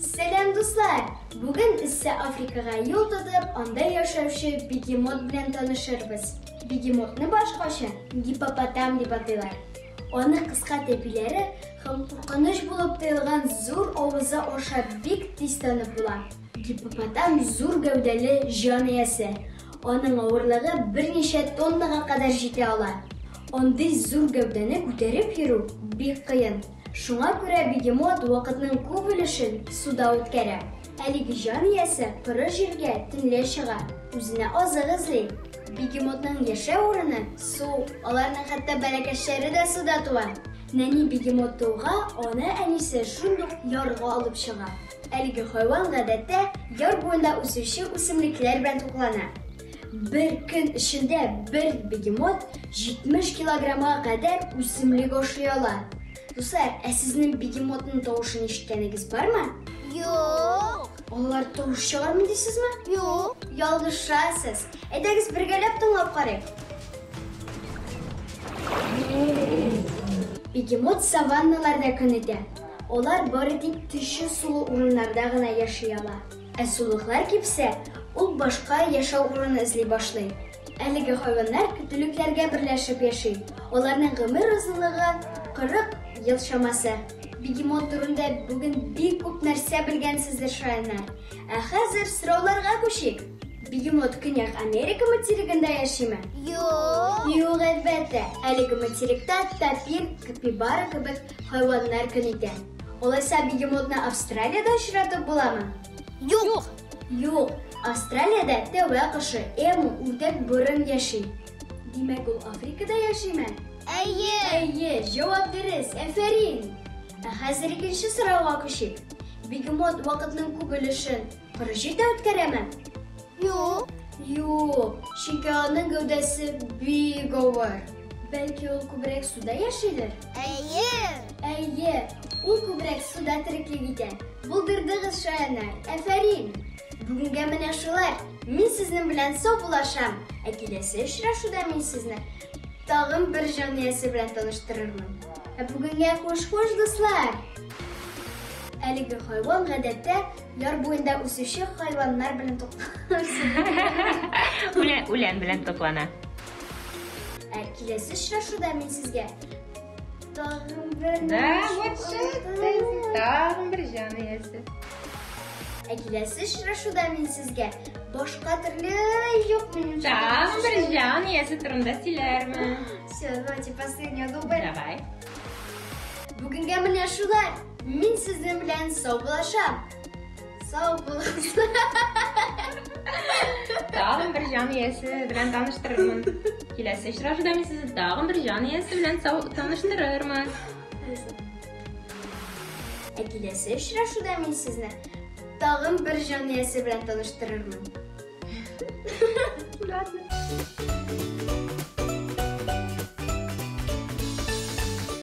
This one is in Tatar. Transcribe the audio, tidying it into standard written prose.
Сәлам, дуслар! Бүген эссе Африкага юл тотып, анда яшәүче бегемот белән танышырбыз. Бегемотны башкача гиппопотам дип атыйлар. Аны кыска тәпиләре һәм куркыныч булып тоелган зур авызы аша бик тиз танып була. Гиппопотам зур гәүдәле җан иясе. Аның авырлыгы берничә тоннага кадәр җитә ала. Андый зур гәүдәне күтәреп йөрү бик кыен. Шуңа күрә бегемот вакытның күп өлешен суда үткәрә. Әлеге җан иясе коры җиргә төнлә чыга, үзенә азык эзли. Бегемотның яшәү урыны су, аларның хәтта бәләкәчләре дә суда туа. Нәни бегемот тууга аны әнисе шундук ярга алып чыга. Әлеге хайван гадәттә яр буенда үсүче үсемлекләр белән туклана. Бер көн эчендә бер бегемот 70 килограммга кадәр үсемлек ашый ала. Дуслар, ә сезнең бегемотның тавышын ишеткәнегез бармы? Юк. Алар тавыш чыгармый дисезме? Юк. Ялгышасыз. Әйдәгез бергәләп тыңлап карыйк. Бегемот саванналарда көн итә. Алар бары тик төче сулы урыннарда гына яши ала. Ә сулыклар кипсә, ул башка яшәү урыны эзли башлый. Әлеге хайваннар көтүлекләргә берләшеп яши. Аларның гомер озынлыгы 40 ел чамасы. Бегемот турында бүген бик күп нәрсә белгәнсездер, шаяннар. Ә хәзер сорауларга күчик. Бегемот Көньяк Америка материгында яшиме? Юк. Юк, әлбәттә. Әлеге материкта тапир, капибара кебек хайваннар көн итә. Алайса бегемотны Австралиядә очратып буламы? Юк. Юк. Австралиядә тәвә кошы, эму, үрдәк борын яши. Димәк, ул Африкада яшиме? Әйе. Әйе, җавап дөрес. Афәрин. Ә хәзер икенче сорауга күчик. Бегемот вакытның күп өлешен коры җирдә үткәрәме? Юк. Юк, чөнки аның гәүдәсе бик авыр. Бәлки ул күбрәк суда яшидер? Әйе. Әйе, ул күбрәк суда тереклек итә. Булдырдыгыз, шаяннар. Афәрин! Бүгенгә менә шулар. Мин сезнең белән саубуллашам. Ә киләсе очрашуда мин сезне тагын бер җан иясе белән таныштырырмын. Ә бүгенгә хуш-хуш, дуслар! Әлеге хайван гадәттә яр буенда үсүче хайваннар белән туклана. Үлән, үлән белән туклана. Ә киләсе очрашуда мин сезгә тагын бер Да, вот Тагын бер җан иясе. Ә киләсе очрашуда мин сезгә башка төрле юк минем. Тагын бер җан иясе турында сөйләрмен. Все, давайте последний дубль. Давай. Бүгенгә менә шулар. Мин сезнең белән саубуллашам. Сау булыгыз. Тагын бер җан иясе белән таныштырырмын. Киләсе очрашуда мин сезне тагын бер җан иясе белән таныштырырмын. Ә киләсе очрашуда мин сезне тагын бер җан иясе белән таныштырырмын. Ладно.